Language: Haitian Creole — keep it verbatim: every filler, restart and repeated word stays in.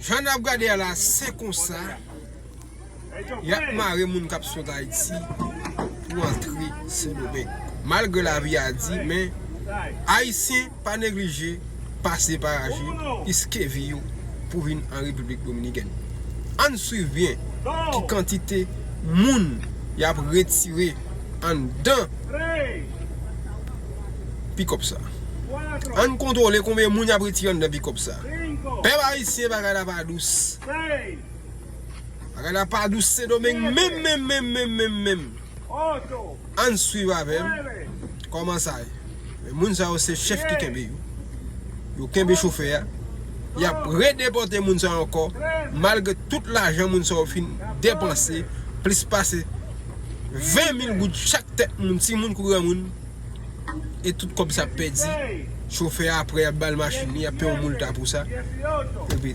Jan n ap gade a la, se konsa y ap mare moun k ap sot Ayiti pou antre Sendomeng. Malgre lavi a di, men Ayisyen pa neglije pase pa Aje, riske vi yo pou vin an Repiblik Dominikèn. Ann swiv byen ki kantite moun y ap retire anndan pikòp sa. Ann kontwole konbyen moun y ap retire anndan pikòp sa. Pèp ayisyen, bagay la pa dous. Bagay la pa dous Sendomeng menm, menm, menm, menm, menm, menm. Ann swiv avè m kòman sa ye. Men moun sa yo se chèf ki kenbe yo. Yo kenbe chofè a. Y ap redepòte moun sa yo ankò, malgre tout lajan moun sa yo fin depanse, plis pase ven mil goud chak tèt moun, timoun kou granmoun. E tout kòb sa ap pèdi. Chofè a, apre, y ap ba l machin li, y ap peye yon moulta pou sa. Epi